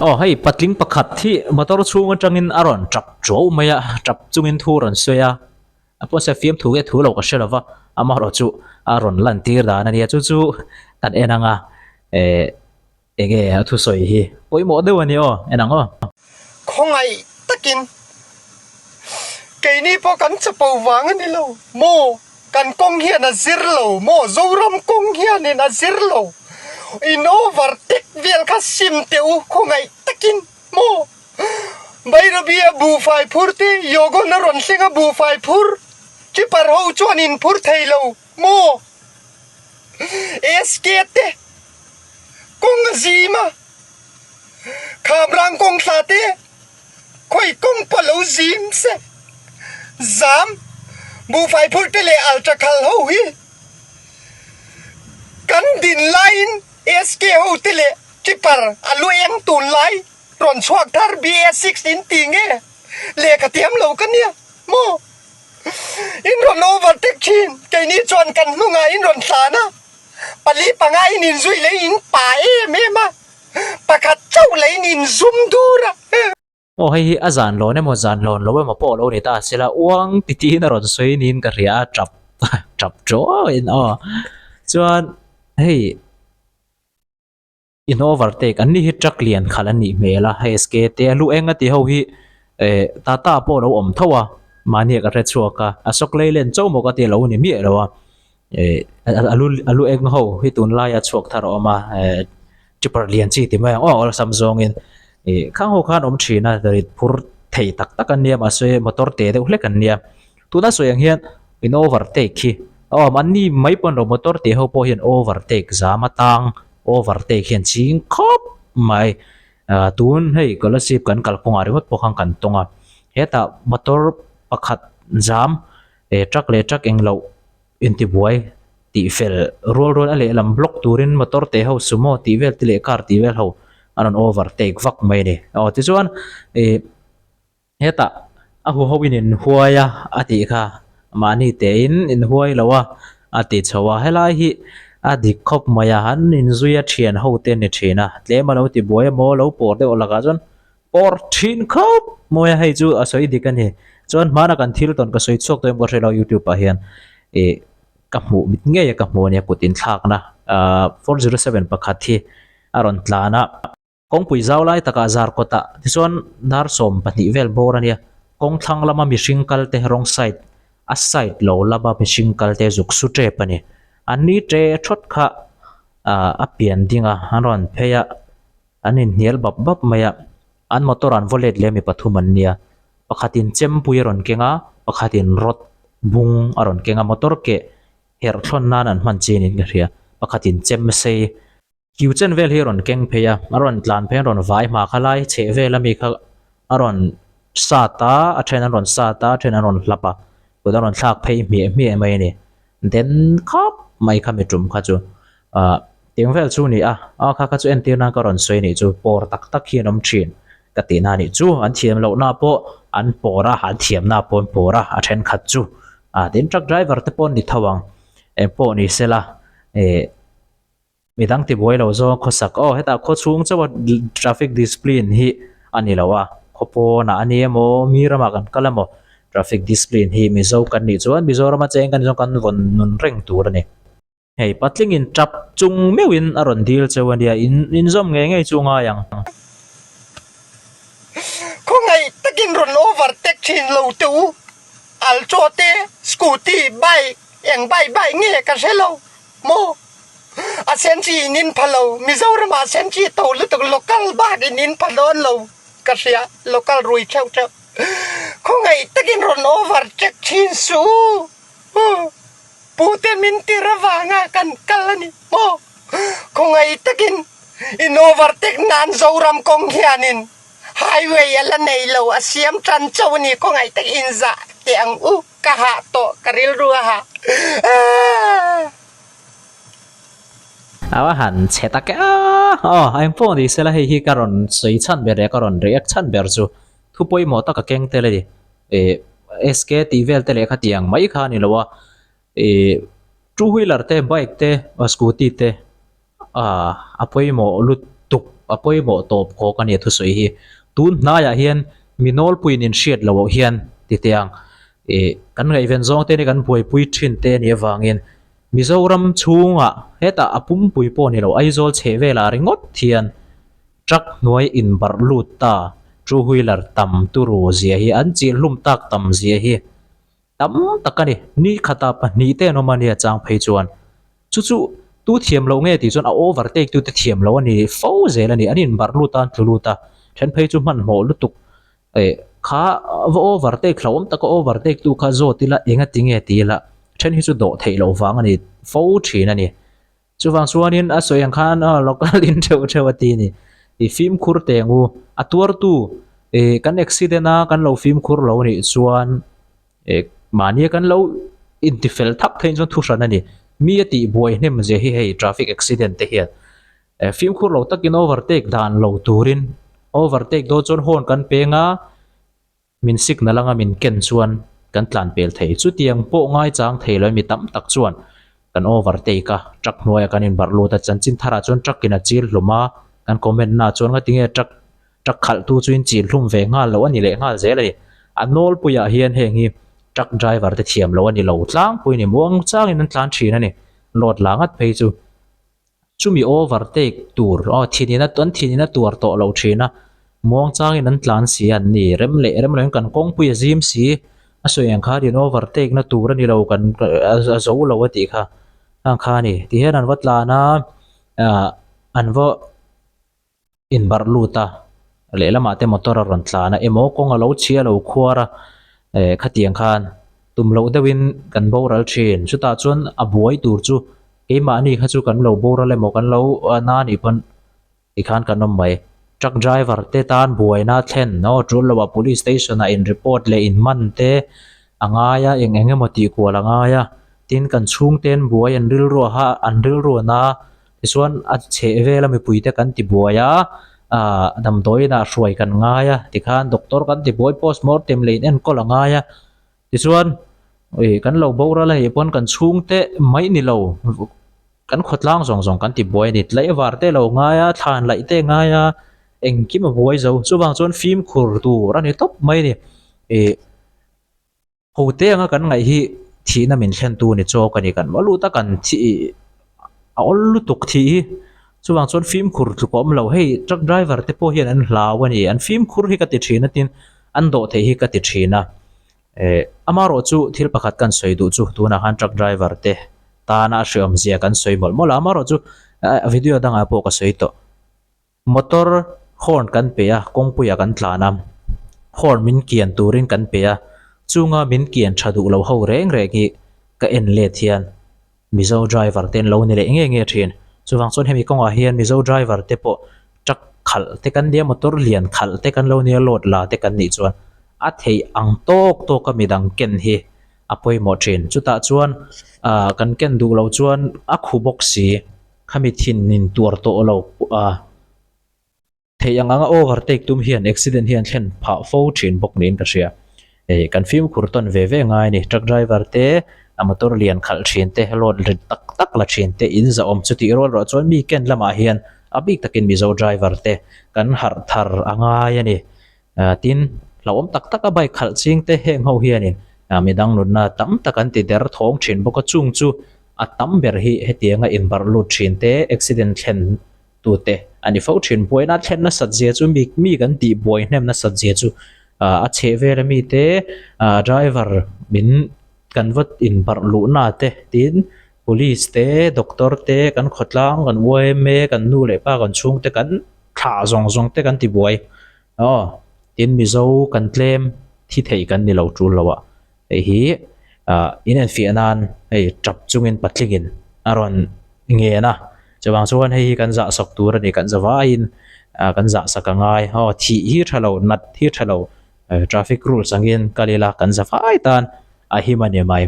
Aw hei patling pakhat hi motor chhung atangin a rawn tap tuau mai a, tap chungin thu a rawn sawi a, a pawisa fiam thu nge thu lo ka hre lo va, amaherawhchu a rawn lan tir dan a nia chu chu kan en ang a eh enge a thusawi hi pawimawh deuh a ni aw en ang aw. Khawngaih takin keini pawh kan chapo vang a ni lo maw? Kan kawng hian a zir lo maw? Zoram kawng hianin a zir lo. In overtake vel kha sim teh u khawngaih takin maw? Bairabi a buhfai phur te Yogon a rawn thleng a buhfai phur Tipper ho chuan in phur thei lo maw? SK te kawng a zim a, Khamrang kawng thla te khawi kawng pawh lo zim se zam buhfai phur te leh altra khal ho hi kan din laiin SK ho te leh Tipper a lu eng tun lai rawn chhuak thar BA6 in ti nge lehkha thiam lo ka nia maw in rawn overtake thin keini chuan kan hnungah in rawn tlan a pali panga in inzui leh in pa em em a pakhat chauh leh in inzum dur a. Aw hei hi a zan lawn emaw zan lawn lo emaw pawh lo ni ta sela uang titiin a rawn sawi niin ka hria a tap tap tawhin aw chuan hei In overtake an ni hi truck lian khalh an nih hmel a hei SK te a lu eng a ti ho hi eh Tata pawh a lo awm tho a mahni ah ka hre chhuak a Ashok Leyland chauh maw ka ti a lo ni miah lo a eh a lu a lu eng ho hi tunlai a chhuak thar a awm a eh tipper lian chi ti mai ang aw awlsam zawngin ih khang ho khan awm thin a rit phur thei tak tak an nia mahse motor te deuh hlek an nia tuna sawi ang hian in overtake hi a awm an ni mai pawn lo motor te ho pawh hian overtake zam atang Overtake hian ching khawp mai. Ah tun hei Kolasib kan kalkawngah ringawt pawh khan kan tawng a. Hetah motor pakhat zam eh truck leh truck engloh intibuai tih fel rual rual a lehlam block turin motor te ho sumo tih vel te leh car tih vel ho a rawn overtake vak mai a ni. Aw tichuan ih. Hetah a huho in inhuai a a tih kha mahni tein inhuai lo a a ti chho a helai hi a dik khawp mai a an inzui a thian ho te ni thin a tlem a lo ti buai emaw lo pawr deuh lakah chuan pawr thin khawp mawi a hei chu a sawi dik a ni chuan hmana kan thil tawn ka sawi chhuak tawh em ka hre lo youtube ah hian ih ka hmuh mit ngei a ka hmuh a nia kut inthlakna ah 407 pakhat hi a rawn tlan a. Kawngpui zau lai takah zar kawtah tichuan dar 12 vel bawr a nia. Kawng thlang lama mihring kal te wrong side a side lo lama mihring kal te zuk su tep a ni. An ni tre thawt kha ah a pian ding a, an rawn phei a, an inhnial bap bap mai a. An motor an vaw let leh mi pathum an nia. Pakhatin chempui a rawn keng a, pakhatin rod bung a rawn keng a, motor keh herh thlawn nan an hman chin in ka hria. Pakhatin chem sei. Kiu chen vel hi a rawn keng phei a, a rawn tlan phei a rawn vai hma kha lai chheh vel ami kha a rawn sat a, a then an rawn sat a, a then an rawn hlap a, kut a rawn thlak phei hmiah hmiah mai a ni. Then khawp mai kha mi tum kha chu ah tiang vel chu a ni a, a kha kha chu entir nan ka rawn sawi a nih chu pawr tak tak hi an awm thin ka tih na a nih chu, an thiam loh na pawh an pawr a, an thiam na pawh an pawr a, a thenkhat chu ah tin truck driver te pawh an ni tho ang engpawh ni sela eh. Midang tibuai lo zawng khawsak aw hetah khaw chhung chauha traffic discipline hi a ni lo a, khaw pawnah a ni emaw mi ramah kan kal emaw traffic discipline hi Mizo kan nih chuan Mizorama cheng kan nih chuan kan vawn nun reng tur a ni. Hei patlingin tap chung meuhin a rawn dil cheu a nia in inzawm ngei ngei chu ngai ang. Khawngaih takin rawn overtake thin lo teh u, Alto te, scooty, bike, eng bike bike nge ka hre lo. Maw? A sen chi in in pha lo. Mizoram ah sen chi to lutuk local bak in in pha dawn lo ka hria. Local rui theuh theuh. Khawngaih takin rawn over check thin suh. Pu te min tir avanga kan kal a ni maw? Khawngaih takin in over take nan Zoram kawng hianin highway a la nei lo a siam tan chauh a ni. Khawngaih takin in zah teh ang u. Ka hah tawh, ka rilru a hah. A va han chhe tak e a! Aw, eng pawh ni sela hei hi ka rawn sawi chhan ber leh ka rawn react chhan ber chu thu pawimawh tak a keng tel a ni. Ih SK tih vel te leh khatiang mai kha a ni lo a, ih two wheeler te bike te scooty te ah a pawimawh lut. lutuk a pawimawh tawp khawk a ni a thusawi hi. Tun hnaiah hian mi nawlpuiin inhriat loh hian ti teh ang ih kan ngaihven zawng te nia kan buaipui thin te a nih avangin Mizoram chhungah hetah a pumpui pawh ni lo Aizawl chheh velah ringawt hian truck hnuai inbarh lut ta two wheeler tam turu zia hi an chilh hlum tak tam zia hi tam tak a ni. Ni khatah pahnih te an awm a nia chang phei chuan chu chu tu thiam loh nge tih chuan a overtake tu te thiam loh a ni fo zel a ni. An inbarh lut a an tlu lut a then phei chu hmanhmawh lutuk Eh kha va overtake hlauhawm taka overtake tu kha zawt ila enga ti nge ti ila then hi chu dawh theih loh vang a ni fo thin a ni. Chuvang chuanin a sawi ang khan aw local in theuh theuh a ti a ni. I fimkhur teh ang u a tuartu eh kan accident a kan lo fimkhur lo nih chuan eh mahnia kan lo intifel thak theih chuan thuhran a ni. Mi a tih buai hnem zia hi hei traffic accident te hian Eh fimkhur lo takin overtake dan lo turin overtake dawn chuan horn kan peng a, min signal anga min ken chuan kan tlan pel thei. Chutiang pawh ngaichang thei lo mi tam tak chuan kan overtake a, truck hnuaiah kan inbarh lut a, chanchin tharah chuan truck in a chil hlum a, kan comment na chuan ngatinge truck truck khalh tu chu in chil hlum ve nghal loh a ni leh nghal zel a ni. A nawlpuiah hian heng hi truck driver te thiam loh a ni lo tlangpui a ni, muang changin an tlan thin a ni, load la ngat phei chu. Chumi overtake tur aw thinin a an thinin a tuar tawh lo thin a, muangchangin an tlan si a an ni rem leh rem loin kan kawngpui a zim si a sawi ang khan in overtake na tur a ni lo kan a zo lo a tih kha ang kha a ni tihian an va tlan a ah an va. inbarh lut a lehlamah te motor a rawn tlan a emaw kawng a lo chhia lo khuar a eh khatiang khan tum loh deuhin kan boral thin chutah chuan a buai tur chu keimahni kha chu kan lo boral emaw kan lo na anih pawn tikhan kan awm mai truck driver te tan buaina thlen aw tul loah police station ah in report leh in man te a ngai a eng eng emaw tih kual a ngai a tin kan chhungten buai an rilru a an rilru a na. Tichuan a chheh vela mipuite kan ti buai a, aah damdawi inah hruai kan ngai a, tikhan doctor kan ti buai postmortem leh in enkawl a ngai a. Tichuan ih kan lo boral a nih pawn kan chhungte mai ni lo kan khawtlang zawng zawng kan ti buai a ni. Tlaivar te lo ngai a, thlan laih te ngai a, engkim a buai zo. Chuvang chuan fimkhur tur a ni tawp mai a ni. Ih. Ho te anga kan ngaih hi thihna min thlentu ni chawk a ni kan va lut a kan thih a awl lutuk thih hi chuvang chuan fimkhur tluk a awm lo hei truck driver te pawh hian an hlau a ni an fimkhur hi ka ti thin a tin an dawh theih hi ka ti thin a eh amaherawh chu thil pakhat kan sawi duh chu tunah khan truck driver te tana a hreawm zia kan sawi mawlh mawlh a amaherawh chu video dangah pawh ka sawi tawh. Motor horn kan pe a, kawngpuiah kan tlan a, horn min kian turin kan pe a, chunga min kian tha duh lo ho reng reng hi ka en let hian Mizo driver te an lo ni leh nge nge thin. Chuvang chuan hemi kawngah hian Mizo driver te pawh truck khalh te kan nia, motor lian khalh te kan lo nia, load la te kan nih chuan a theih ang tawk tawk a midang ken hi a pawimawh thin. Chutah chuan ah kan ken duh loh chuan a khu bawk si. Khami thin in tuar tawh lo a, theih ang anga overtake tum hian accident hi an thlen phah fo thin bawk niin ka hria. Hei kan fimkhur tawn ve ve ngai a ni, truck driver te, a motor lian khalh thin te, load rit tak tak la thin te in zahawm chutih rual ruah chuan mi ken lamah hian a bik takin Mizo driver te kan harh thar a ngai a ni. Tin, hlauhawm tak taka bike khalh ching te heng ho hianin midang nunna tam tak an ti der thawng thin bawk a, chung chu a tam ber hi hetianga inbarh lut thin te, accident thlen tu te a ni fo thin. Buaina thlen nasat zia chu mi mi kan tih buai hnem nasat zia chu a chheh vel ami te driver min kan va inbarh luhna te tin police te, doctor te, kan khawtlang, kan yma, kan nu leh pa, kan chhungte kan thlah zawng zawng te kan ti buai aw tin mizo kan tlem thi theih kan ni lo tul lo a hei hi ah in enfiah nan hei tap chungin patlingin a rawn ngen a chuvang chuan hei hi kan zah sak tur a ni kan zavaiin ah kan zah sak a ngai aw thih hi tha lo nat hi tha lo traffic rules angin kal ila kan zavai tan a him a ni mai.